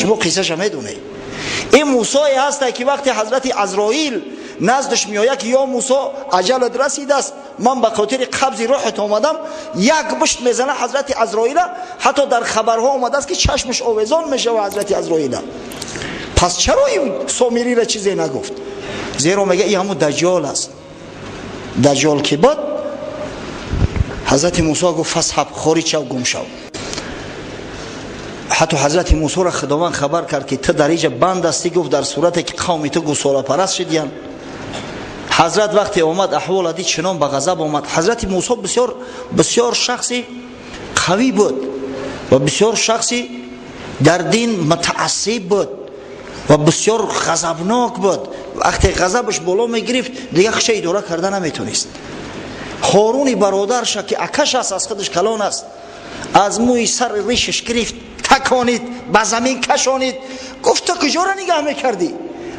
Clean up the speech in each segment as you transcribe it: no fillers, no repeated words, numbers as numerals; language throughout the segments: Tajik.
Шумо қиссаша медонед. Ин Мусое ҳасте, ки вақте ҳазрати Азроил наздаш меояд, ки ё Мусо, аҷалат расидааст, ман ба хотири қабзи рӯҳат омадам, як мушт мезана ҳазрати Азроила, ҳатто дар хабарҳо омадааст, ки чашмаш овезон мешава ҳазрати Азроила. Пас чаро ин Сомириро чизе нагуфт? Зеро мега, ин ҳамун Даҷҷол аст. Даҷҷол ки буд, ҳазрати Мусо гуфт: «فاذهب», хориҷ шав, гум шав. Ҳатто ҳазрати Мусоро Худованд хабар кард, ки ту дар иҷа банд ҳастӣ, гуфт, дар сурате ки қавми ту гусолапараст шидиян. Ҳазрат вақте омад, аҳвола дид, чунон ба ғазаб омад. Ҳазрати Мусо бисёр бисёр шахси қавӣ буд ва бисёр шахси дар дин мутаассиб буд ва бисёр ғазабнок буд. Вақте ғазабаш боло мегирифт, дигар худша идора карда наметонист. Ҳоруни бародарша, ки акаш аст, аз худаш калон аст, аз мӯи сари ришаш гирифт, таконид, ба замин кашонид. Гуфт: «Ту куҷоро нигаҳ мекардӣ?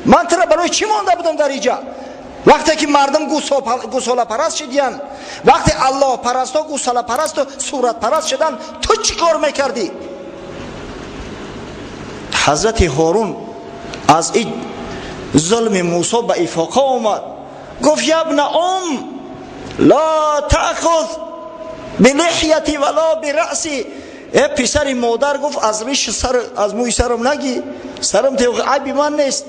Ман тура барои чӣ монда будам дар иҷа, вақте ки мардум гусолапараст шидиянд, вақте аллоҳпарастҳо гусолапарасту суратпараст шуданд, ту чӣ кор мекардӣ?» Ҳазрати Ҳорун аз ин зулми Мусо ба ифоқа омад. Гуфт: «يا ابن أم، لا تأخذ بلحيتي ولا برأسي». Э писари модар, гуфт, аз риши сар, аз мӯи сарам нагӣ, сарам айби ман нест.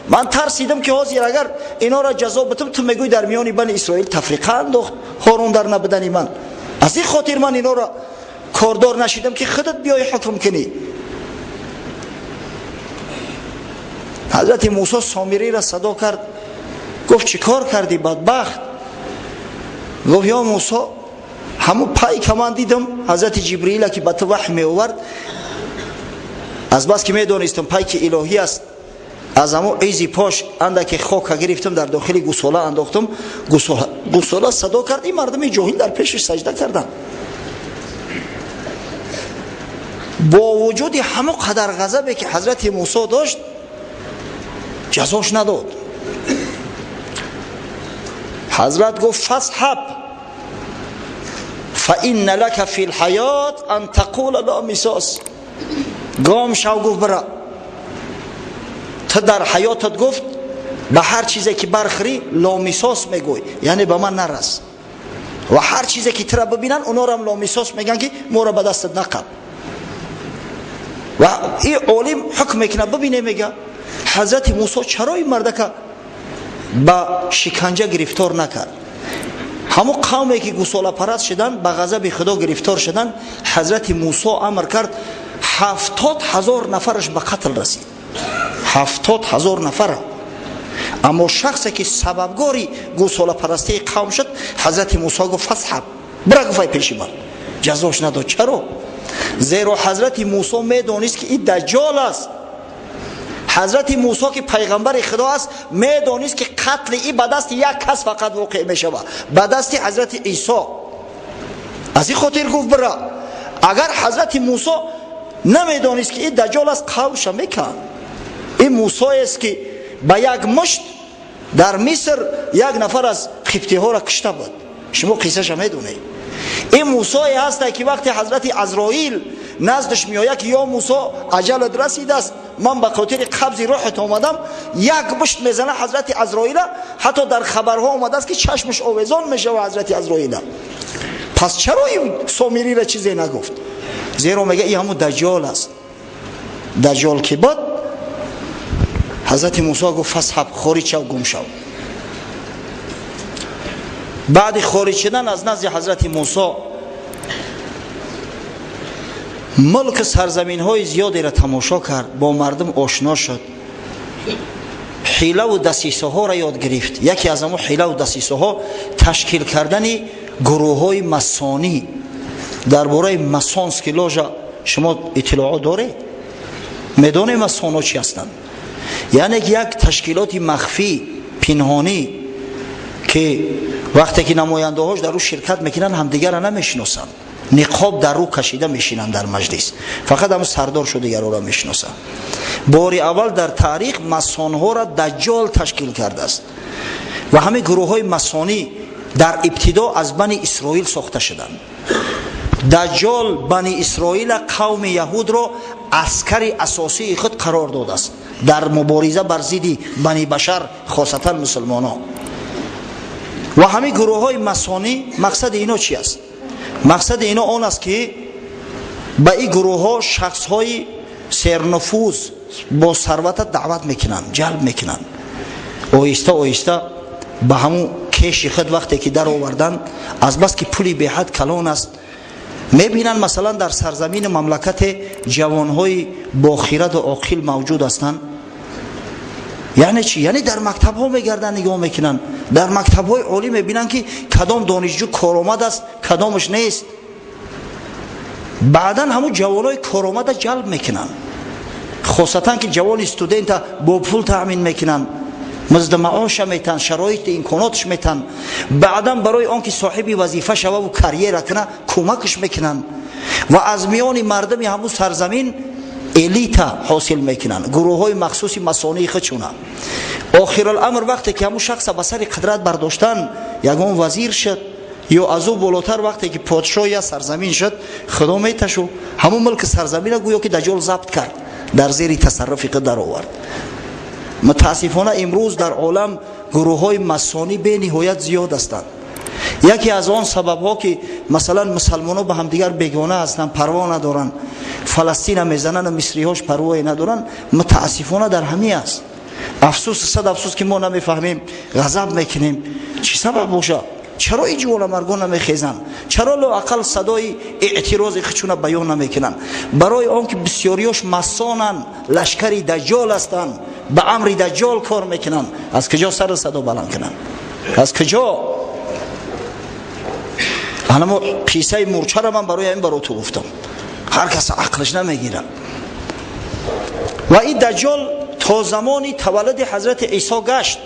Ман тарсидам, ки ҳозир агар инора ҷазо битам, ту мегӯй, дар миёни Бани Исроил тафриқа андохт Ҳорун дар набудани ман. Аз ин хотир ман инора кордор нашидам, ки худат биёи ҳукм кунӣ. Ҳазрати Мусо Сомириро садо кард, гуфт: «Чӣ кор кардӣ, бадбахт?» Гуфт: «Ё Мусо, ҳамун пайка ман дидам, ҳазрати Ҷибриила, ки ба ту ваҳй меовард. Аз бас ки медонистам, пайки илоҳӣ аст, аз ҳамун изи пош андаке хока гирифтам, дар дохили гусола андохтам. Гусола садо кард, ин мардуми ҷоҳил дар пешаш саҷда карданд». Бо вуҷуди ҳамон қадар ғазабе, ки ҳазрати Мусо дошт, ҷазош надод. Ҳазрат гуфт: «فاذهب، فإن لك في الحياة أن تقول لا مساس». Гом шав, гуфт, бира, ту дар ҳаётат, гуфт, ба ҳар чизе ки бархӯрӣ, لا مساس мегӯй, яъне ба ман нарас, ва ҳар чизе ки тура бибинанд, онорам لا مساس мегӯянд, ки моро ба дастат нақаб. Ва ин олим ҳукм мекунад, бибине, мега, ҳазрати Мусо чаро ин мардака ба шиканҷа гирифтор накард? Ҳамон қавме ки гусолапараст шуданд, ба ғазаби Худо гирифтор шуданд, ҳазрати Мусо амр кард, 70 000 нафараш ба қатл расид, 70 000 нафара. Аммо шахсе ки сабабгори гусолапарастии қавм шуд, ҳазрати Мусо гуфт: «فاذهب», бира, гуфай, пеши ман. Ҷазош надод. Чаро? Зеро ҳазрати Мусо медонист, ки ин Даҷҷол аст. Ҳазрати Мусо, ки пайғамбари Худо аст, медонист, ки қатли и ба дасти як кас фақат воқеъ мешавад, ба дасти ҳазрати Исо. Аз ин хотир гуфт: «Бира». Агар ҳазрати Мусо намедонист, ки ин Даҷҷол аст, қавша мекард. Ин Мусоест, ки ба як мушт дар Миср як нафар аз қибтиҳоро кушта буд, шумо қиссаша медонед. Ин Мусое ҳасте, ки вақте ҳазрати Азроил наздаш меояд, ки ё Мусо, аҷалат расидааст, ман ба хотири қабзи рӯҳат омадам, як мушт мезана ҳазрати Азроила, ҳатто дар хабарҳо омадааст, ки чашмаш овезон мешава ҳазрати Азроила. Пас чаро ин Сомириро чизе нагуфт? Зеро мега, ин ҳамун Даҷҷол аст. Даҷҷол ки буд, ҳазрати Мусо гуфт: «فاذهب», хориҷ шав, гум шав. Баъди хориҷ шудан аз назди ҳазрати Мусо, мулк сарзаминҳои зиёдеро тамошо кард, бо мардум ошно шуд, ҳилаву дасисаҳоро ёд гирифт. Яке аз ҳамон ҳилаву дасисаҳо ташкил кардани гурӯҳҳои масонӣ. Дар бораи масонский ложа шумо иттилоот доред? Медонед, масоно чӣ ҳастанд? Яъне як ташкилоти махфӣ, пинҳонӣ, ки вақте ки намояндаҳош дар ӯ ширкат мекунанд, ҳамдигарро намешиносанд, ниқоб дар рӯ кашида мешинанд дар маҷлис, фақат ҳамн сардоршу дигарора мешиносанд. Бори аввал дар таърих масонҳоро Даҷҷол ташкил кардааст ва ҳамин гурӯҳҳои масонӣ дар ибтидо аз Бани Исроил сохта шуданд. Даҷҷол Бани Исроила, қавми яҳудро аскари асосии худ қарор додааст дар мубориза бар зидди бани башар, хосатан мусулмонон. Ва ҳамин гурӯҳҳои масонӣ, мақсади ино чи аст? Мақсади ино он аст, ки ба ин гурӯҳҳо шахсҳои сернуфуз бо сарвата даъват мекунанд, ҷалб мекунанд. Оҳиста оҳиста ба ҳамун кеши худ вақте ки дароварданд, азбаски пули беҳад калон аст, мебинанд, масалан, дар сарзамини мамлакате ҷавонҳои бохираду оқил мавҷуд ҳастанд. Яъне чи? Яъне дар мактабҳо мегарданд, нигоҳ мекунанд, дар мактабҳои олӣ мебинанд, ки кадом донишҷӯ коромад аст, кадомаш нест. Баъдан ҳамун ҷавонҳои коромада ҷалб мекунанд, хосатан ки ҷавони студента бо пул таъмин мекунанд, музди маоша метан, шароити имконотш метан. Баъдан барои он ки соҳиби вазифа шававу карьера куна, кӯмакш мекунанд ва аз миёни мардуми ҳамун сарзамин элита ҳосил мекунанд, гурӯҳҳои махсуси масонии худшуна. Охируламр, вақте ки ҳамун шахса ба сари қудрат бардоштан, ягон вазир шуд ё аз ӯ болотар, вақте ки подшоҳ я сарзамин шуд, худо меташу, ҳамун мулки сарзамина гӯё ки Даҷол забт кард, дар зери тасарруфи худ даровард. Мутаассифона, имрӯз дар олам гурӯҳҳои масонӣ бениҳоят зиёд ҳастанд. Яке аз он сабабҳо, ки масалан мусалмонҳо ба ҳамдигар бегона ҳастанд, парво надоранд, Фаластина мезананд, мисриҳош парвое надоранд, мутаассифона, дар ҳамин аст. Афсӯс, сад афсӯс, ки мо намефаҳмем, ғазаб мекунем. Чӣ сабаб бошад? Чаро ин ҷуволамаргон намехезанд? Чаро лоақал садои эътирози худшуна баён намекунанд? Барои он ки бисёриёш масонанд, лашкари Даҷҷол ҳастанд, ба амри Даҷҷол кор мекунанд. Аз куҷо сару садо баланд кунанд? Аз куҷо? Анамо қиссаи мурчара ман барои ҳамин баро ту гуфтам, ҳар кас ақлаш намегирад. Ва ин Даҷҷол то замони таваллуди ҳазрати Исо гашт,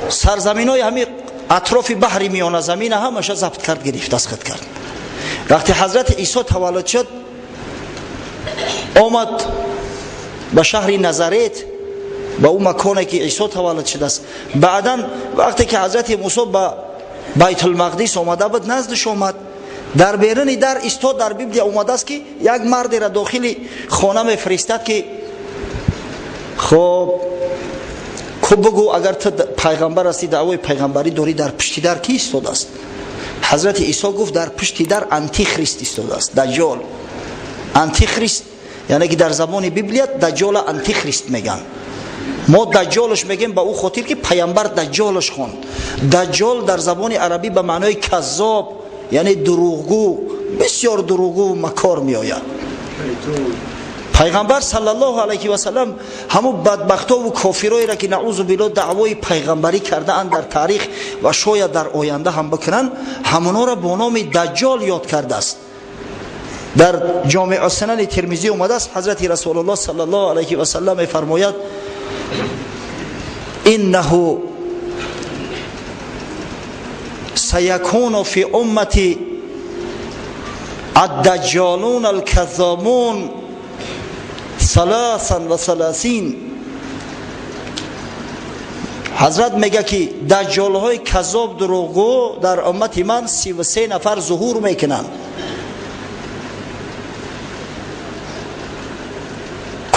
сарзаминҳои ҳамин атрофи баҳри Миёназамина ҳамаша забт кард, гирифт, аз худ кард. Вақте ҳазрати Исо таваллуд шуд, омад ба шаҳри Назарет, ба ӯ маконе ки Исо таваллуд шудааст. Баъдан вақте ки ҳазрати Мусо ба Байтулмақдис омада буд, наздиш омад, дар беруни дар истод. Дар Библия омадааст, ки як мардера дохили хона мефиристад, ки хоб ку бугӯ, агар ту пайғамбар ҳастӣ, даъвои пайғамбарӣ дорӣ, дар пушти дар кӣ истодааст? Ҳазрати Исо гуфт, дар пушти дар Антихрист истодааст, Даҷҷол. Антихрист, яъне ки дар забони Библия Даҷҷола Антихрист мегӯянд. Мо Даҷҷолш мегӯем ба ӯ хотир, ки пайғамбар Даҷҷолш хонд. Даҷҷол дар забони арабӣ ба маънои каззоб, яъне дурӯғгӯ, бисёр дурӯғгӯ, макор меояд. Пайғамбар саллаллоҳу алайҳи васалам ҳамун бадбахтову кофироеро, ки, наузу билло, даъвои пайғамбарӣ кардаанд дар таърих ва шояд дар оянда ҳам бикунанд, ҳамонҳоро бо номи Даҷҷол ёд кардааст. Дар Ҷомеъу Сунани Термизӣ омадааст, ҳазрати Расулуллоҳ саллаллоҳу алайҳи васалам мефармояд: иннаҳу саякуну фи уммати الدجالون الكذابون 33. Ҳазрат мега, ки даҷҷолҳои каззоб, дурӯғгӯ дар уммати ман 33 нафар зуҳур мекунанд.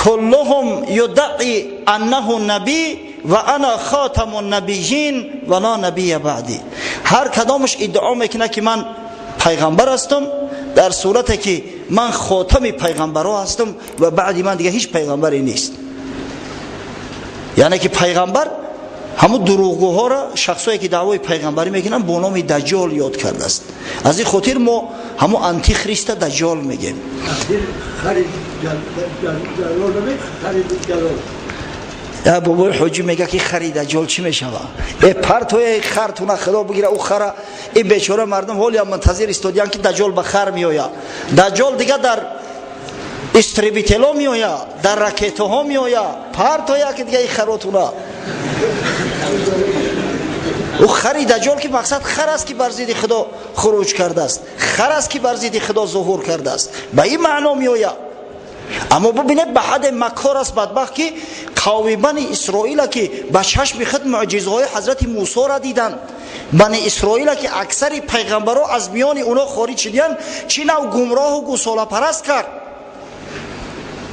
Куллуҳум юддаи аннаҳу набӣ ва ана хатаму набийин ва ла набия баъди. Ҳар кадомаш иддао мекунад, ки ман пайғамбар ҳастам, дар сурате ки ман хотами пайғамбарҳо ҳастам ва баъди ман дига ҳеҷ пайғамбаре нест. Яъне ки пайғамбар ҳамун дурӯғгӯҳоро, шахсое ки даъвои пайғамбарӣ мекунанд, бо номи Даҷҷол ёд кардааст. Аз ин хотир мо ҳамун Антихриста Даҷҷол мегем. Бобои ҳоҷӣ мега, ки хари Даҷҷол чӣ мешава? Э, партоя хартуна, худо бигира ӯ хара. Ин бечора мардум ҳолиам мунтазир истодиян, ки Даҷҷол ба хар меоя. Даҷҷол дига дар истребитело меоя, дар ракетаҳо меоя. Партоя ки дига и харотуна. Ӯ хари Даҷҷол, ки мақсад хар аст, ки бар зидди худо хуруҷ кардааст, хар аст, ки бар зидди худо зуҳур кардааст, ба ин маъно меоя. Аммо бубинед, ба ҳадде макор аст бадбахт, ки қавми Бани Исроила, ки ба чашми худ мӯъҷизаҳои ҳазрати Мусоро диданд, Бани Исроила, ки аксари пайғамбаро аз миёни оно хориҷ шидиянд, чӣ нав гумроҳу гусолапараст кард.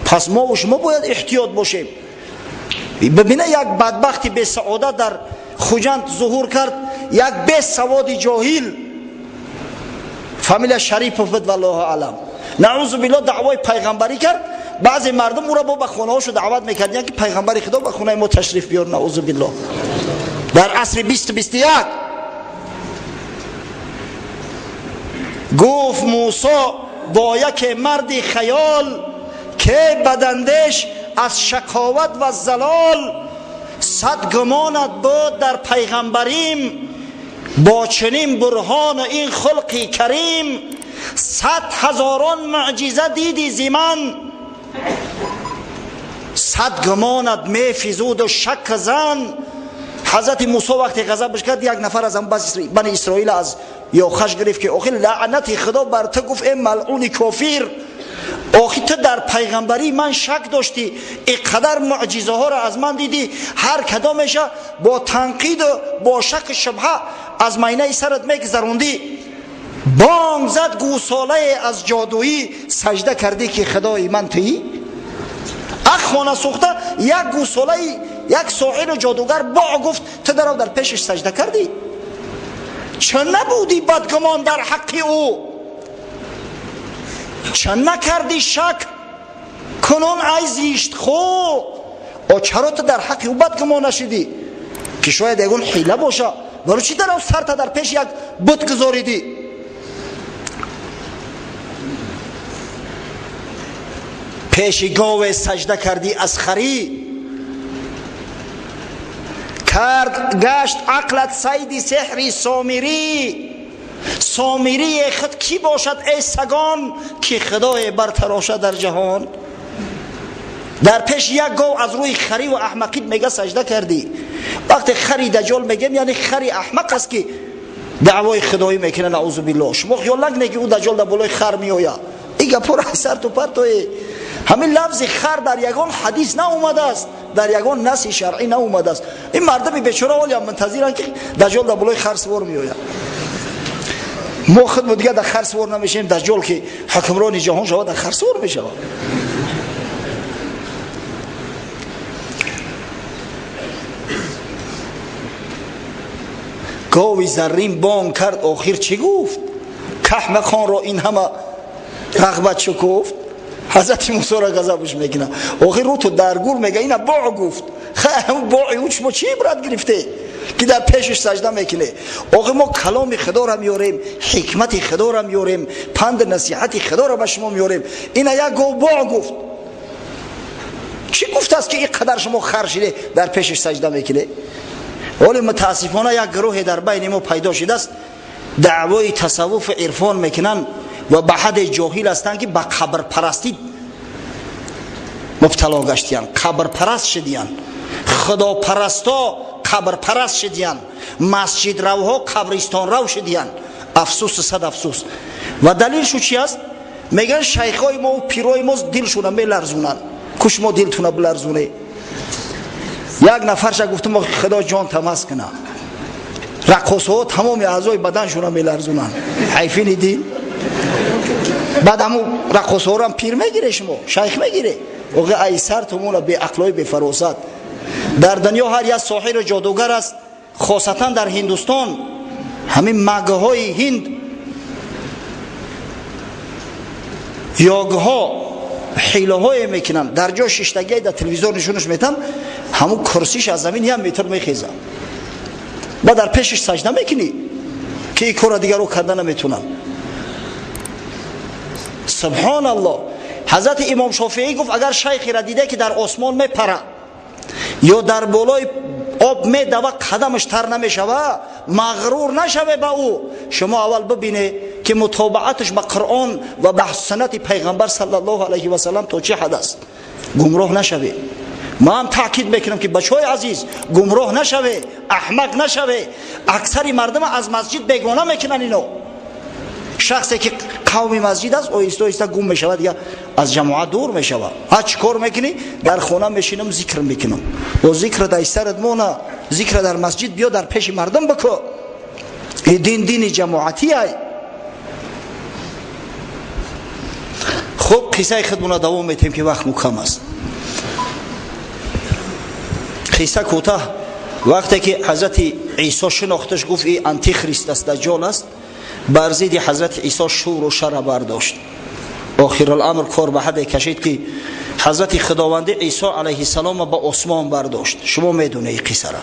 Пас мо шумо бояд эҳтиёт бошем. Бибина, як бадбахти бесаодат дар Хуҷанд зуҳур кард, як бесаводи ҷоҳил, фамилия Шарипов буд, валлоҳу аълам, наъузу биллоҳ, даъвои пайғамбарӣ кард. Баъзе мардум ӯро бо ба хонаҳошо даъват мекардиянд, ки пайғамбари Худо ба хонаи мо ташриф биёр. Наъузу биллоҳ, дар асри 20-21. Гуфт Мусо бо яке марди хаёл, ке бадандеш аз шақоват ва залол, сад гумонат буд дар пайғамбарим, бо чунин бурҳону ин хулқи карим, сад ҳазорон мӯъҷиза диди зи ман, сад гумонат мефизуду шак зан. Ҳазрати Мусо вақте ғазабаш кард, як нафар аз Бани Исроил аз ёхаш гирифт, ки охир лаънати Худо бар ту, гуфт: э малъуни кофир, охи ту дар пайғамбарии ман шак доштӣ, иқадар мӯъҷизаҳоро аз ман дидӣ, ҳар кадомеша бо танқиду бо шаку шубҳа аз майнаи сарат мегузарондӣ, бонг зад гӯсолае аз ҷодуӣ, сажда кардӣ, ки худои ман туӣ. Ах, хона сӯхта, як гӯсолаи, як соҳиру ҷодугар бо гуфт, ту дарав дар пешаш сажда кардӣ. Ча набудӣ бадгумон дар ҳаққи ӯ? Ча накардӣ шак кунун, ай зиштхӯ? О, чаро ту дар ҳаққи ӯ бадгумон нашидӣ, ки шояд ягон ҳила боша? Баро чӣ дарав сарта дар пеши як бут гузоридӣ? Пеши гове сажда кардӣ аз харӣ, кард гашт ақлат сайди сеҳри сомирӣ. Сомирие худ кӣ бошад, эй сагон, ки худое бартарошад дар ҷаҳон? Дар пеши як гов аз рӯи хариву аҳмақит мега сажда кардӣ. Вақте хари даҷол мегем, яъне хари аҳмақ аст, ки даъвои худоӣ мекунад, наъузу биллоҳ. Шумо хиёл накунед, ки ӯ даҷол дар болои хар меояд. Ин гапҳоро сарту партое. Ҳамин лафзи хар дар ягон ҳадис наомадааст, дар ягон наси шаръӣ наомадааст. Ин мардуми бечора ҳолиам мунтазиранд, ки даҷол дар болои хар сувор меояд. Мо худмо дигар дар хар сувор намешавем, даҷол, ки ҳукмрони ҷаҳон шавад, дар хар сувор мешавад. Гови заррин бонг кард, охир чӣ гуфт? Каҳмақонро ин ҳама рағбат шукуфт. Ҳазрати Мусоро ғазабш мекунад. Охир рӯ ту дар гур мега, ина боъ гуфт. Боъи ӯ шумо чӣ ибрат гирифте, ки дар пешаш сажда мекунӣ? Охир мо каломи Худоро меёрем, ҳикмати Худоро меёрем, панди насиҳати Худоро ба шумо меёрем. Ина як гов боъ гуфт. Чӣ гуфтааст, ки ин қадар шумо хар шиде, дар пешаш сажда мекунӣ? Вале мутаассифона як гурӯҳе дар байни мо пайдо шудааст, даъвои тасаввуфу ирфон мекунанд ва ба ҳадде ҷоҳил ҳастанд, ки ба қабрпарастӣ мубтало гаштиянд, қабрпараст шудиянд. Худопарасто қабрпараст шудиянд, масҷидравҳо қабристонрав шудиянд. Афсӯсу сад афсӯс. Ва далилшу чи аст? Мегӯянд, шайхҳои мо пирои мо дилшуна меларзонанд. Куш мо дилтуна биларзоне. Як нафарша гуфтум, Худо ҷон тамас куна, раққосҳо тамоми аъзои баданшуна меларзонанд, ҳайфини дил. Баъд ҳамун раққосҳорам пир мегире, шумо шайх мегире. Оғи айсар тумона беақлои бефаросат. Дар дунё ҳар як соҳиру ҷодугар аст, хосатан дар Ҳиндустон, ҳамин магҳои ҳинд, ёгҳо ҳилаҳое мекунанд. Дар ҷо шиштагие дар телевизор нишонаш метам, ҳамун курсиш аз замин як метр мехезад. Ба дар пешаш сажда мекунӣ, ки ин корро дигаро карда наметунанд. Субҳоналлоҳ. Ҳазрати Имом Шофеӣ гуфт: агар шайхеро диде, ки дар осмон мепара ё дар болои об медава, қадамаш тар намешава, мағрур нашаве ба ӯ. Шумо аввал бибине, ки мутобааташ ба Қуръон ва ба суннати Пайғамбар саллаллоҳу алайҳи васаллам то чӣ ҳад аст. Гумроҳ нашаве. Ман таъкид мекунам, ки бачаҳои азиз, гумроҳ нашаве, аҳмақ нашаве. Аксари мардума аз масҷид бегона мекунанд ино. Шахсе ки қавми масҷид аст, оҳиста оҳиста гум мешавад, дигар Аз ҷамоат дур мешава. Ҳа, чӣ кор мекунӣ? Дар хона мешинам, зикр мекунам. О, зикр дар сарат мона, зикр дар масҷид биё, дар пеши мардум бикӯ. И дин дини ҷамоатӣ ай. Хуб, қиссаи худмона давом метем, ки вақт мукам аст. Қисса кӯтаҳ. Вақте ки ҳазрати Исо шинохташ, гуфт и антихрист аст, даҷҷол аст, бар зидди ҳазрати Исо шӯру шара бардошт. Охируламр кор ба ҳадде кашид, ки ҳазрати худованди Исо алайҳиссалома ба осмон бардошт. Шумо медонед қиссара.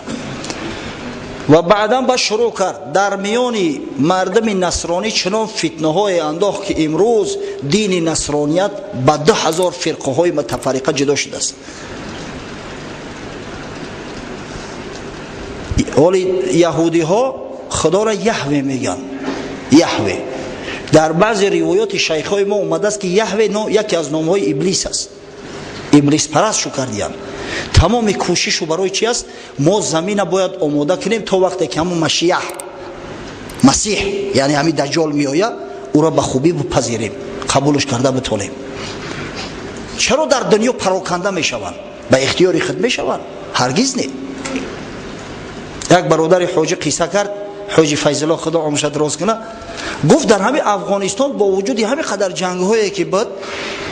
Ва баъдан ба шурӯъ кард дар миёни мардуми насронӣ чунон фитнаҳое андохт, ки имрӯз дини насроният ба 2000 фирқаҳои мутафарриқа ҷудо шудааст. Ҳоли яҳудиҳо худоро Яҳве мегӯянд. Яҳве. Дар баъзе ривоёти шайхҳои мо омадааст, ки Яҳве яке аз номҳои иблис аст. Иблиспараст шу кардиянд. Тамоми кӯшишу барои чи аст? Мо замина бояд омода кунем, то вақте ки ҳамун Машиях, Масиҳ, яъне ҳамин даҷҷол меояд, ӯро ба хубӣ бипазирем, қабулш карда битонем. Чаро дар дунё пароканда мешаванд? Ба ихтиёри худ мешаванд? Ҳаргиз не. Як бародари ҳоҷӣ қисса кард, ҳоҷи Файзулло, худо умрашро дароз кунад, гуфт дар ҳамин Афғонистон бо вуҷуди ҳамин қадар ҷангҳое ки буд,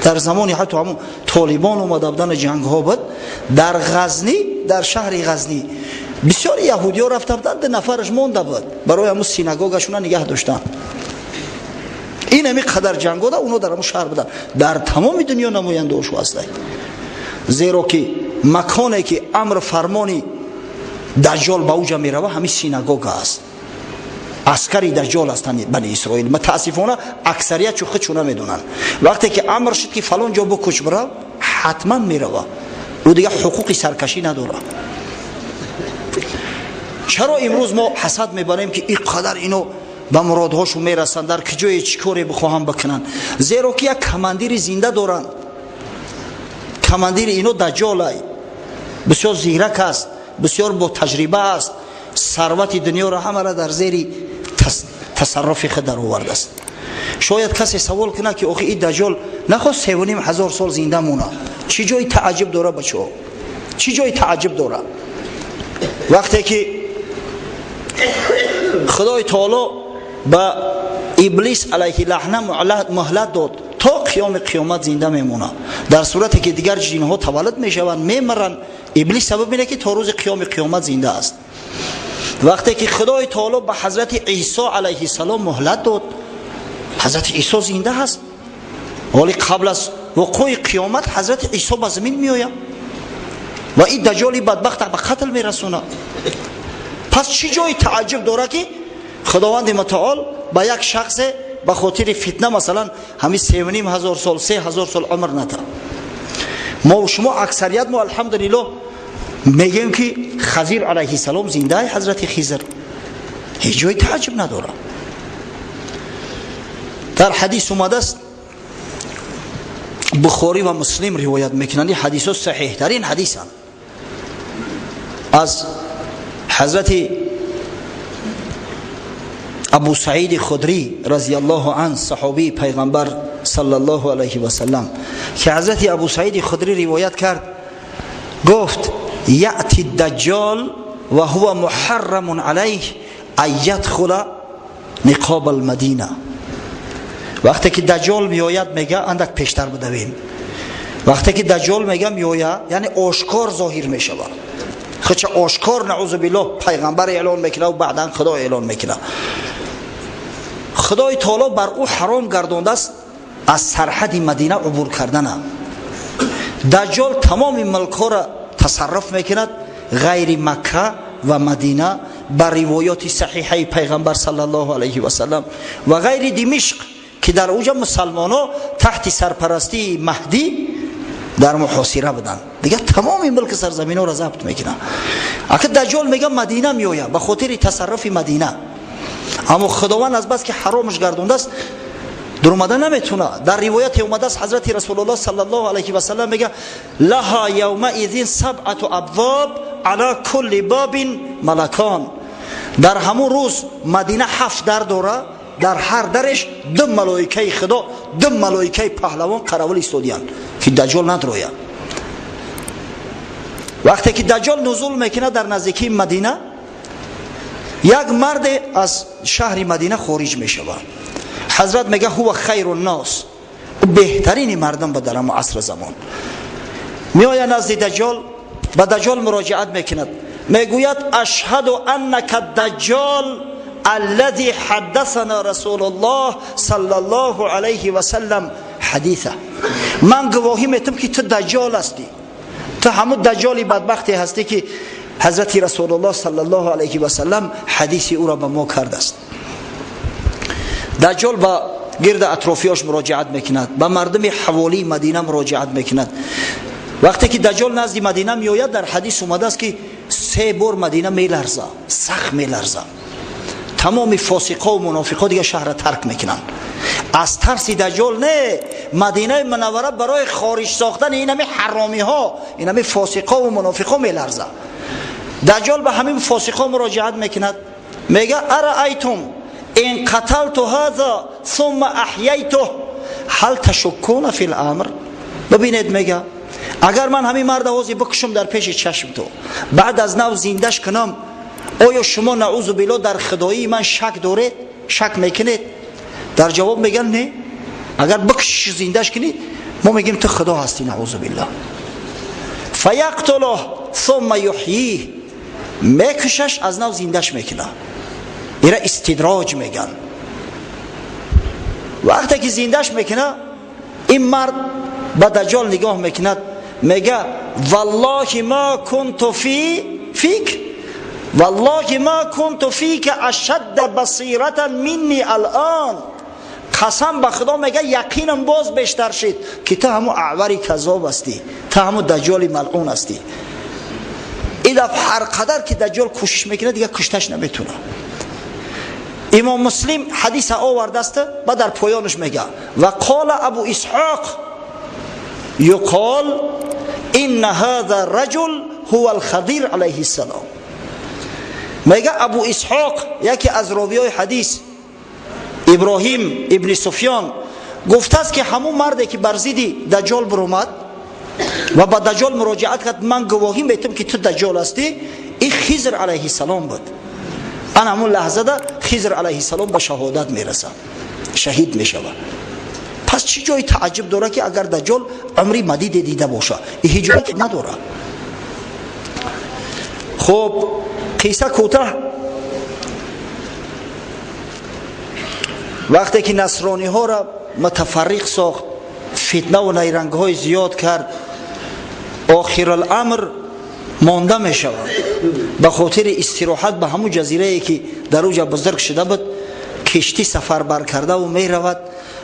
дар замони ҳатто ҳамун толибон омада будани ҷангҳо буд, дар Ғазнӣ, дар шаҳри Ғазнӣ бисёри яҳудиҳо рафта буданд, ду нафараш монда буд, барои ҳамун синагогашона нигаҳ доштанд. Ин ҳамин қадар ҷангҳо да онҳо дар ҳамун шаҳр буданд. Дар тамоми дунё намояндаҳошу ҳастанд. Зеро ки маконе ки амр фармони даҷҷол ба уҷа мерава, ҳамин синагога аст. Аскари даҷҷол ҳастанд бани Исроил. Мутаассифона аксарият чу худшо намедонанд. Вақте ки амр шуд, ки фалон ҷо бикуч, бирав, ҳатман мерава. Ӯ дигар ҳуқуқи саркашӣ надорад. Чаро имрӯз мо ҳасад мебарем, ки ин қадар ино ба муродҳошон мерасанд, дар куҷое чӣ коре бихоҳам бикунанд? Зеро ки як командири зинда доранд. Командири ино даҷҷолай, бисёр зирак аст, бисёр бо таҷриба аст, сарвати дунёро ҳамаро дар зери тасарруфи худ даровардааст. Шояд касе савол кунад, ки охи ин даҷҷол нахост 3500 сол зинда мона, чӣ ҷои тааҷҷуб дора, бачаҳо? Чӣ ҷои тааҷҷуб дора? Вақте ки Худои Таоло ба Иблис алайҳи лаъна муҳлат дод, то қиёми қиёмат зинда мемонад. Дар сурате ки дигар ҷинҳо таваллуд мешаванд, мемиранд, Иблис сабаб ине, ки то рӯзи қиёми қиёмат зинда аст. Вақте ки Худои Таоло ба ҳазрати Исо алайҳиссалом муҳлат дод, ҳазрати Исо зинда ҳаст. Ҳоли қабл аз вуқӯи қиёмат ҳазрати Исо ба замин меояд ва ин даҷҷоли бадбахт ба қатл мерасонад. Пас чӣ ҷои тааҷҷуб дорад, ки Худованди Мутаол ба як шахсе ба хотири фитна, масалан, ҳамин 3500 сол, 3000 сол умр ната? Мо шумо аксарият мо, алҳамдулиллоҳ, мегӯем, ки Хазир алайҳиссалом зиндаи, ҳазрати Хизр, ҳеҷ ҷои тааҷҷуб надорад. Дар ҳадис омадааст, Бухорӣ ва Муслим ривоят мекунанд, ин ҳадисҳо саҳиҳтарин ҳадисанд, аз ҳазрати Абу Саиди Худрӣ разияллоҳу ан, саҳобии пайғамбар саллаллоҳу алайҳи васаллам, ки ҳазрати Абу Саиди Худрӣ ривоят кард, гуфт: яъти даҷҷол ва ҳува муҳаррамун алайҳ ан ядхула ниқоб алмадина. Вақте ки даҷҷол меояд, мега, андак пештар будавем, вақте ки даҷҷол мега меояд, яъне ошкор зоҳир мешавад, худша ошкор, наузу биллоҳ, пайғамбар эълон мекунад ва баъдан Худо эълон мекунад. Худои Таоло бар ӯ ҳаром гардондааст аз сарҳади Мадина убур кардана. Даҷҷол тамоми мулкҳоро тасарруф мекунад ғайри Макка ва Мадина, ба ривоёти саҳиҳаи пайғамбар саллаллоҳу алайҳи васаллам, ва ғайри Димишқ, ки дар уҷа мусалмоно таҳти сарпарастии Маҳдӣ дар муҳосира буданд. Дигар тамоми мулки сарзаминҳоро забт мекунад. Ака даҷҷол мега Мадина меояд ба хотири тасарруфи Мадина, аммо Худованд аз бас ки ҳаромаш гардондааст, дуромада наметуна. Дар ривояте омадааст, ҳазрати Расулуллоҳ саллаллоҳу алайҳи васаллам мега: лаҳа явмаизин сабъату абвоб, ала кулли бобин малакон. Дар ҳамун рӯз Мадина ҳафт дар дора. дар ҳар дараш ду малоикаи худо, ду малоикаи паҳлавон қаравул истодиянд ки даҷҷол надрояд. Вақте ки даҷҷол нузул мекунад дар наздикии Мадина, як марде аз шаҳри Мадина хориҷ мешавад. Ҳазрат мега ҳува хайру ннос, ӯ беҳтарини мардум ба дар ҳамон асри замон. Меояд назди даҷҷол, ба даҷҷол муроҷиат мекунад, мегӯяд ашҳаду аннака даҷҷол аллази ҳаддасана расулуллоҳ саллаллоҳу алайҳи васаллам ҳадиса. Ман гувоҳӣ метам ки ту даҷҷол ҳастӣ, ту ҳамун даҷҷоли бадбахте ҳастӣ ки ҳазрати расулуллоҳ саллаллоҳу алайҳи васаллам ҳадиси ӯро ба мо кардааст. Даҷҷол ба гирди атрофиёш муроҷиат мекунад, ба мардуми ҳаволии Мадина муроҷиат мекунад. Вақте ки даҷҷол назди Мадина меояд, дар ҳадис омадааст ки се бор Мадина меларза, сахт меларза. Тамоми фосиқо ва мунофиқо дига шаҳрро тарк мекунанд аз тарси даҷҷол. Не, Мадинаи Мунаввара барои хориҷ сохтани инами ҳаромиҳо, инами фосиқо ва мунофиқо меларза. Даҷҷол ба ҳамин фосиқо муроҷиат мекунад, мега араайтум ин қаталту ҳаза сумма аҳяйтуҳ ҳал ташуккуна фил амр. Бибинед, мега агар ман ҳамин марда ҳозир бикушам дар пеши чашм ту, баъд аз нав зиндаш кунам, оё шумо наузу билло дар худоии ман шак доред, шак мекунед? Дар ҷавоб мегӯянд не, агар бикушиш зиндаш кунӣ, мо мегӯем ту худо ҳастӣ, наузу билло. Фаяқтулуҳ сумма юҳйих, мекушаш, аз нав зиндаш мекунад. Ира истидроҷ мегӯянд. Вақте ки зиндаш мекунад, ин мард ба даҷҷол нигоҳ мекунад, мега валлоҳи ма кунту фик, валлоҳи ма кунту фика ашадда басиратан минни алъон. Қасам ба худо, мега яқинам боз бештар шид ки ту ҳамун аъвари каззоб ҳастӣ, ту ҳамун даҷҷоли малъун ҳастӣ. Ин дафъ ҳар қадар ки даҷҷол кӯшиш мекунад, дига кушташ наметунад. Имом Муслим ҳадиса овардааст ба дар поёнаш мега ва қола Абу Исҳоқ юқол инна ҳаза раҷул ҳува алхадир алайҳи ссалом. Мега Абу Исҳоқ, яке аз ровиёи ҳадис, Иброҳим ибни Суфён гуфтааст ки ҳамун марде ки бар зидди даҷҷол биромад ва ба даҷҷол муроҷиат кард, ман гувоҳӣ метам ки ту даҷҷол ҳастӣ, ин Хизр алайҳиссалом буд. Ан ҳамун лаҳзада Хизр алайҳиссалом ба шаҳодат мерасад, шаҳид мешавад. Пас чӣ ҷои тааҷҷуб дорад ки агар даҷҷол умри мадиде дида бошад? И ҳеҷ ҷое надорад. Хуб, қисса кӯтаҳ. Вақте ки насрониҳоро мутафарриқ сохт, фитнаву найрангҳои зиёд кард, охируламр монда мешавад. Ба хотири истироҳат ба ҳамун ҷазирае ки дар уҷа бузург шуда буд, киштӣ сафарбар кардаву меравад.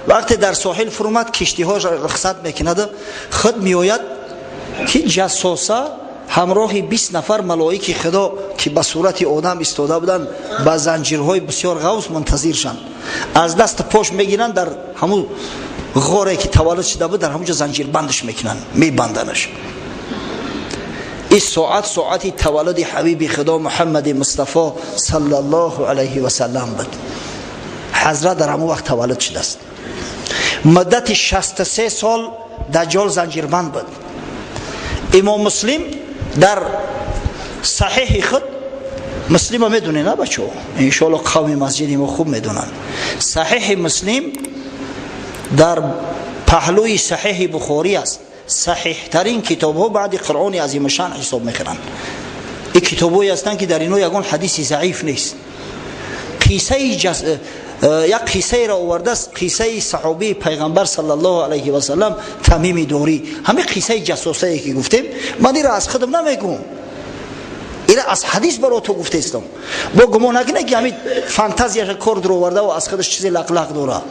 Вақте дар соҳил фурӯмад, киштиҳо рухсат мекунаду худ меояд ки ҷассоса ҳамроҳи 20 нафар малоики худо ки ба сурати одам истода буданд, ба занҷирҳои бисёр ғавс мунтазиршанд. Аз даст пош мегиранд, дар ҳамун ғоре ки таваллуд шуда буд, дар ҳамунҷо занҷирбандаш мекунанд, мебанданаш. Ин соат соати таваллуди ҳабиби худо Муҳаммади Мустафо саллаллоҳу алайҳи васаллам буд. Ҳазрат дар ҳамон вақт таваллуд шудааст. Муддати 63 сол даҷҷол занҷирбанд буд. Имом Муслим дар саҳиҳи худ, Муслима медонед на бачаҳо, иншоалло қавми масҷиди мо хуб медонанд, саҳиҳи Муслим дар паҳлӯи саҳиҳи Бухорӣ аст. Саҳиҳтарин китобҳо баъди Қуръони азимушшан ҳисоб мекунанд. Ин китобҳое ҳастанд ки дар инҳо ягон ҳадиси заиф нест. Як қиссаеро овардааст, қиссаи саҳобии пайғамбар саллаллоҳу алайҳи васаллам Тамими Дорӣ. Ҳамин қиссаи ҷассосае ки гуфтем, ман ира аз худам намегӯм, ира аз ҳадис баро ту гуфтестам. Бо гумон накунед ки ҳамин фантазияша кор дуровардаву аз худаш чизе лақлақ дора.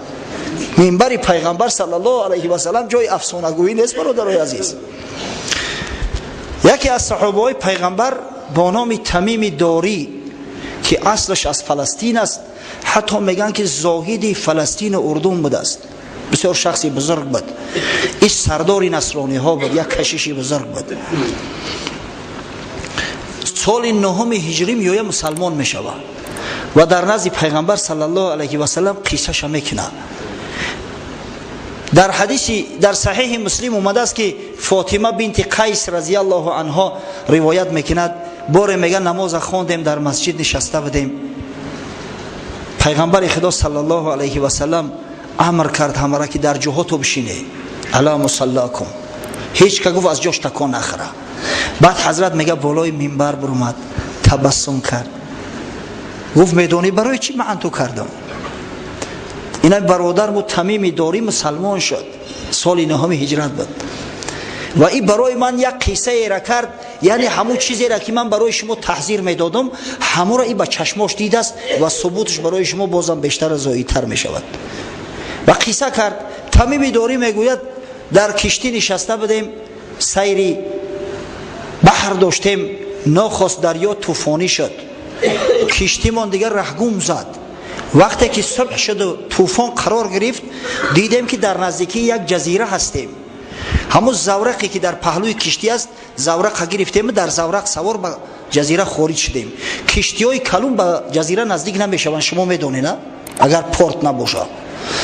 Минбари пайғамбар саллаллоҳу алайҳи васаллам ҷои афсонагӯӣ нест, бародарои азиз. Яке аз саҳобаҳои пайғамбар бо номи Тамими Дорӣ ки аслаш аз Фаластин аст, ҳатто мегӯянд ки зоҳиди Фаластину Урдун будааст, бисёр шахси бузург буд. Ин сардори насрониҳо буд, як кашиши бузург буд. Соли 9 ҳиҷрӣ меоя, мусалмон мешавад. و در نزد پیغمبر صلی الله علیه و سلم قصه‌ش میکنه. در حدیثی در صحیح مسلم اومده است که فاطمه بنت قیس رضی الله عنها روایت میکند، باره میگه نماز خواندیم، در مسجد نشسته بودیم، پیغمبر خدا صلی الله علیه و سلم امر کرد همه را که در جاهاتو بشینه، علی مصلاکم، هیچ که گفت از جاش تکان نخوره. بعد حضرت میگه بالای منبر برآمد، تبسم کرد، گفت میدونی برای چی من تو کردم؟ اینا برادر مو تمیم داری مسلمان شد، سال نهم هجرت بود و این برای من یک قصه را کرد، یعنی همون چیزی را که من برای شما تحذیر میدادم همون را این با چشماش دید است و ثبوتش برای شما بازم بیشتر زایی‌تر میشود. و قصه کرد. تمیم داری میگوید در کشتی نشسته بودیم، سیری بحر داشتیم، ناخواست دریا طوفانی شد، کشتیمان دیگر رهگم زد. وقتی که صبح شد و طوفان قرار گرفت، دیدیم که در نزدیکی یک جزیره هستیم. همون زورقی که در پهلوی کشتی است، زورق گرفتیم، در زورق سوار به جزیره خارج شدیم. کشتی های کلون به جزیره نزدیک نمیشوند، شما میدونید نه؟ اگر پورت نباشه،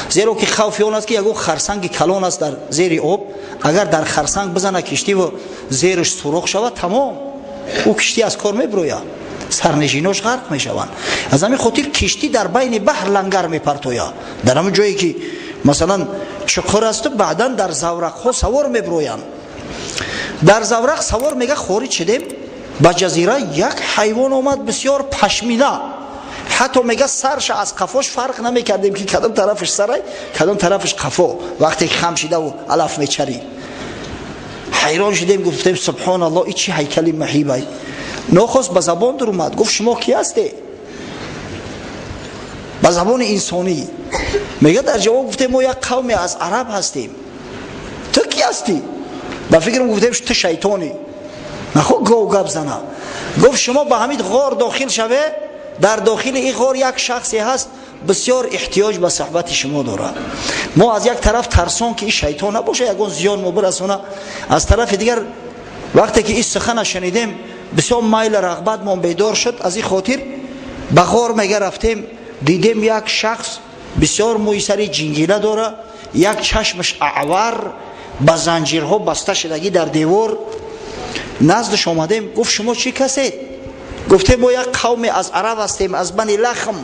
زیرا که خوف آن است که یگو خرسنگ کلون است در زیر آب، اگر در خرسنگ بزنه کشتی و زیرش سوراخ شود، تمام او کشتی از کار میبروید، سرنشیناش غرق میشوند. از همین خاطر کشتی در بین بحر لنگر میپرتوید، در همون جایی که مثلا چقر است، بعدا در زورق ها سوار میبرویند. در زورق سوار میگه خارج شدیم به جزیره، یک حیوان آمد بسیار پشمیده، حتی میگه سرش از قفاش فرق نمیکردیم که کدام طرفش سرای کدام طرفش قفا، وقتی خم شده و علف میچرید. حیران شدیم، گفتیم سبحان الله، این چه هیکلی مهیبه. ناخواست به زبان در اومد، گفت شما کی هستی؟ به زبان انسانی. میگه در جواب گفتیم ما یک قومی از عرب هستیم. تو کی هستی؟ به فکرم گفتیم تو شیطانی، نخو گو گپ زنه. گفت شما به همین غار داخل شوه، در داخل این غار یک شخصی هست بسیار احتیاج به صحبت شما داره. ما از یک طرف ترسان که این شیطان نباشه یگان زیان ما برسونه، از طرف دیگر وقتی که این سخن شنیدیم بسیار میل رغبت ما بیدار شد. از این خاطر به غار میگه رفتیم، دیدیم یک شخص بسیار موی سری جنگیله داره، یک چشمش اعور، با زنجیرها بسته شدگی در دیوار. نزدش آمدیم، گفت شما چی کسید؟ گفتیم ما یک قوم از عرب هستیم، از بنی لخم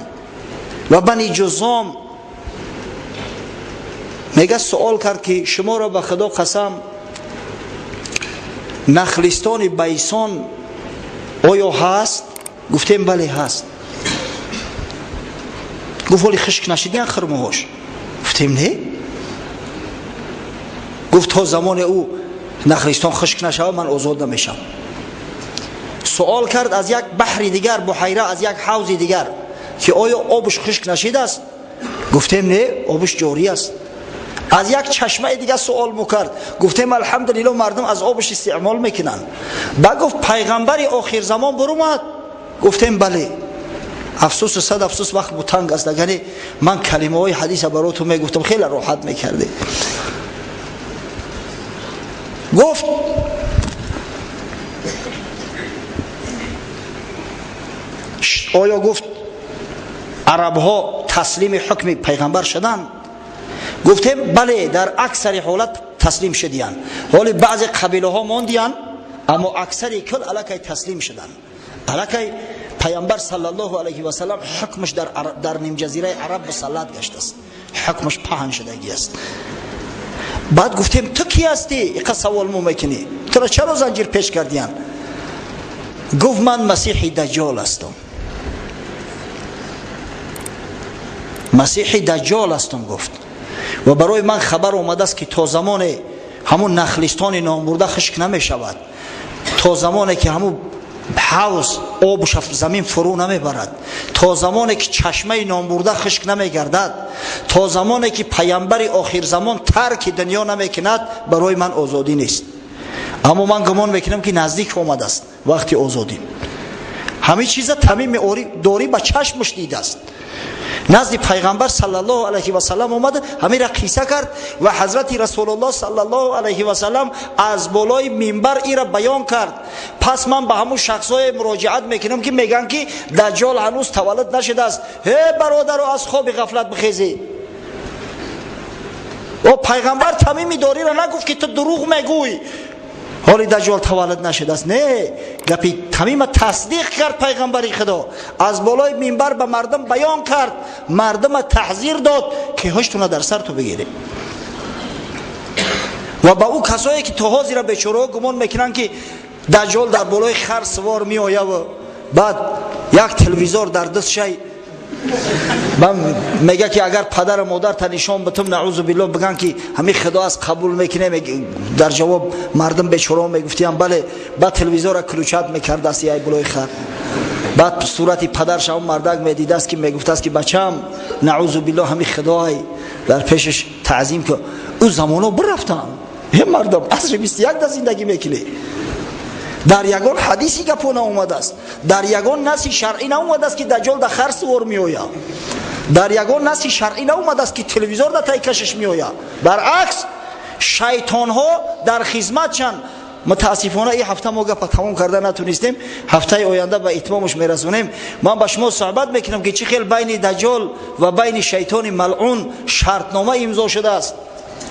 و بنی جزام. میگه سوال کرد که شما را به خدا قسم، نخلستان بیسان آیا هست؟ گفتیم بله هست. گفت ولی خشک نشدین خرمهاش؟ گفتیم نه. گفت تا زمان او نخلستان خشک نشود من آزاد نمیشم. سوال کرد از یک بحر دیگر، بحیره، از یک حوض دیگر که آیا آبش خشک نشده است؟ گفتیم نه، آبش جاری است. از یک چشمه دیگه سوال میکرد، گفتیم الحمدلله مردم از آبش استعمال میکنن. بعد گفت پیغمبر آخر زمان برومد؟ گفتیم بله. افسوس و صد افسوس وقت بوتنگ است، یعنی من کلمه های حدیث براتون میگفتم خیلی راحت میکردی. گفت آیا گفت عرب ها تسلیم حکم پیغمبر شدن؟ گفتیم بله، در اکثر حالت تسلیم شدیان، ولی بعضی قبیله ها ماندیان، اما اکثر کل الکی تسلیم شدن. الکی پیامبر صلی الله علیه و سلم حکمش در نیم جزیره عرب مسلط گشته است، حکمش پهن شدگی است. بعد گفتیم تو کی هستی؟ اینقدر سوال مو میکنی، تو را چرا زنجیر پیش کردیان؟ گفت من مسیح دجال هستم. مسیح دجال هستم گفت، و برای من خبر اومده است که تا زمان همون نخلستان نامبرده خشک نمی شود، تا زمانی که همون حوض آبش زمین فرو نمیبرد، تا زمانی که چشمه نامبرده خشک نمیگردد، تا زمانی که پیامبر آخر زمان ترک دنیا نمیکند، برای من آزادی نیست. اما من گمان میکنم که نزدیک آمده است وقتی آزادی. همه چیز تمیم داری با چشمش دیده است. Назди пайғамбар саллаллоҳу алайҳи васаллам омада, ҳамира қисса кард ва ҳазрати Расулуллоҳ саллаллоҳу алайҳи васаллам аз болои минбар ира баён кард. Пас ман ба ҳамун шахсҳое муроҷиат мекунам, ки мегӯянд, ки Даҷҷол ҳанӯз таваллуд нашудааст. Ҳе бародаро, аз хоби ғафлат бихезед. О пайғамбар Тамими Дориро нагуфт, ки ту дурӯғ мегӯй, ҳоли Даҷҷол таваллуд нашудааст. Не, гапи Тамима тасдиқ кард пайғамбари Худо, аз болои минбар ба мардум баён кард, мардума таҳзир дод, ки ҳуштуна дар сар ту бигиред. Ва ба ӯ касое, ки то ҳозира бечораҳо гумон мекунанд, ки Даҷҷол дар болои хар сувор меояву баъд як телевизор дар даст шай ман мега, ки агар падару модарта нишон битум, наъузу биллоҳ, биган, ки ҳамин Худо аст, қабул мекунем. Дар ҷавоб мардум бечорао мегуфтиям: бале. Баъд телевизора включать мекардааст яй болои хар, баъд сурати падарш ҳамон мардак медидааст, ки мегуфтааст, ки бачам, наъузу биллоҳ, ҳамин Худоай, дар пешаш таъзим ку. Ӯ замоно бирафтанд. Е мардум, асри 21 да зиндагӣ мекунӣ. Дар ягон ҳадиси гапо наомадааст, дар ягон наси шаръӣ наомадааст, ки Даҷҷол дар хар сувор меояд. Дар ягон наси шаръӣ наомадааст, ки телевизор дар тайкашаш меояд. Баръакс, шайтонҳо дар хизматшанд. Мутаассифона, ин ҳафта мо гапа тамом карда натунистем, ҳафтаи оянда ба итмомаш мерасонем. Ман ба шумо суҳбат мекунам, ки чӣ хел байни Даҷҷол ва байни шайтони малъун шартнома имзо шудааст,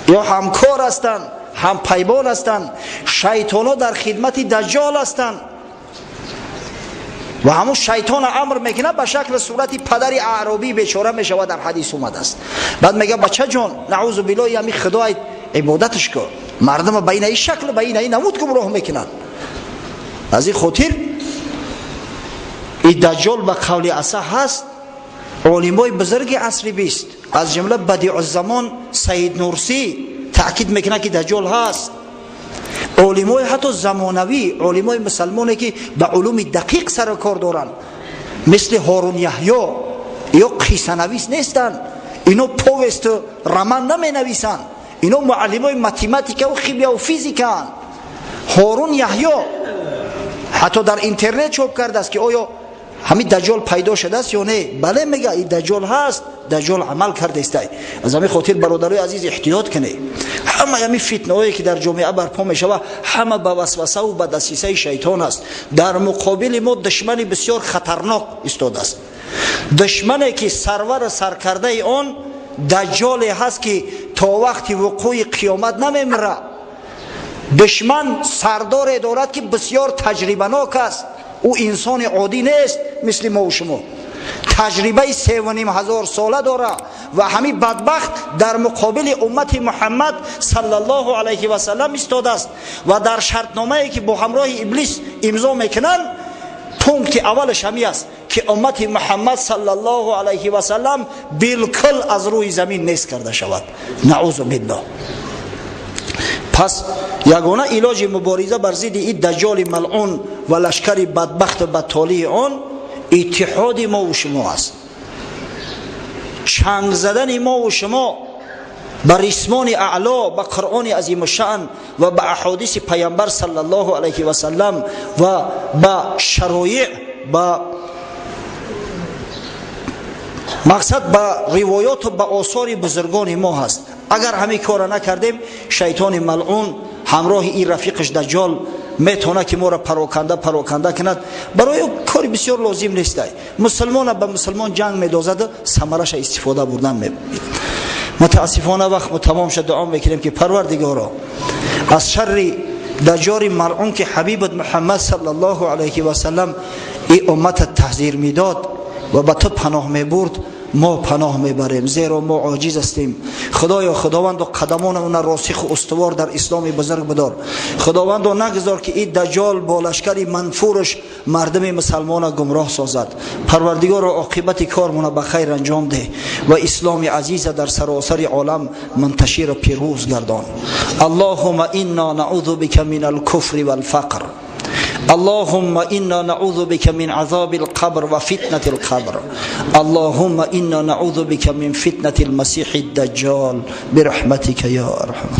ё ҳамкор ҳастанд, ҳампаймон ҳастанд. Шайтонҳо дар хидмати Даҷҷол ҳастанд ва ҳамун шайтона амр мекунад, ба шакли сурати падари аъробии бечора мешавад, дар ҳадис омадааст. Баъд мега: бача ҷон, наъузу биллоҳ, ҳами Худои ибодаташ кун. Мардума ба инаи шакл, ба инаи намуд гумроҳ мекунанд. Аз ин хотир и Даҷҷол ба қавли аса ҳаст. Олимои бузурги асри 20, аз ҷумла Бадиъуззамон Саид Нурсӣ, таъкид мекунад, ки Даҷҷол ҳаст. Олимои ҳатто замонавӣ, олимои мусалмоне, ки ба улуми дақиқ сару кор доранд, мисли Ҳорун Яҳё, ё қиссанавис нестанд, ино повесту роман наменависанд, ино муаллимои математикаву химияву физикаанд. Ҳорун Яҳё ҳатто дар интернет чоп кардааст, ки оё ҳамин Даҷҷол пайдо шудааст ё не. Бале, мега, и Даҷҷол ҳаст, Даҷҷол амал кардаистай. Аз ҳамин хотир, бародарои азиз, эҳтиёт кунед. Ҳама ҳамин фитнаҳое, ки дар ҷомеа барпо мешава, ҳама ба васвасаву ба дасисаи шайтон аст. Дар муқобили мо душмани бисёр хатарнок истодааст, душмане, ки сарвару саркардаи он Даҷҷоле ҳаст, ки то вақти вуқӯи қиёмат намемира. Душман сардоре дорад, ки бисёр таҷрибанок аст. Ӯ инсони оддӣ нест, мисли мову шумо, таҷрибаи 3500 сола дора. Ва ҳамин бадбахт дар муқобили уммати Муҳаммад саллаллоҳу алайҳи васаллам истодааст. Ва дар шартномае, ки бо ҳамроҳи Иблис имзо мекунанд, пункти аввалаш ҳамин аст, ки уммати Муҳаммад саллаллоҳу алайҳи васаллам билкул аз рӯи замин нест карда шавад, наъузу биллоҳ. Пас ягона илоҷи мубориза бар зидди ин Даҷҷоли малъун ва лашкари бадбахту бадтолии он иттиҳоди мову шумо аст, чанг задани мову шумо ба рисмони аъло, ба Қуръони азимушшаън ва ба аҳодиси Пайғамбар саллаллоҳу алайҳи васаллам ва ба шароеъ, ба мақсад, ба ривоёту ба осори бузургони мо ҳаст. Агар ҳамин кора накардем, шайтони малъун ҳамроҳи ин рафиқаш Даҷҷол метавонад, ки моро пароканда пароканда кунад. Барои кори бисёр лозим нестай, мусулмона ба мусулмон ҷанг медозаду самараша истифода бурдан. Мутаассифона, вақт тамом шуд. Дуо мекунем, ки Парвардигоро, аз шарри Даҷҷоли малъун, ки ҳабибат Муҳаммад саллаллоҳу алайҳи васаллам и уммата таҳзир медод ва ба ту паноҳ мебурд, мо паноҳ мебарем, зеро мо оҷиз ҳастем. Худоё, Худовандо, қадамонамона росиху устувор дар исломи бузург бидор. Худовандо, нагузор, ки ин Даҷҷол бо лашкари манфураш мардуми мусалмона гумроҳ созад. Парвардигоро, оқибати кормона ба хайр анҷом деҳ ва исломи азиза дар саросари олам мунташиру пирӯз гардон. Аллоҳума инна наъузу бика мин алкуфри валфақр. اللهم إنا نعوذ بك من عذاب القبر وفتنة القبر. اللهم إنا نعوذ بك من فتنة المسيح الدجال برحمتك يا أرحم.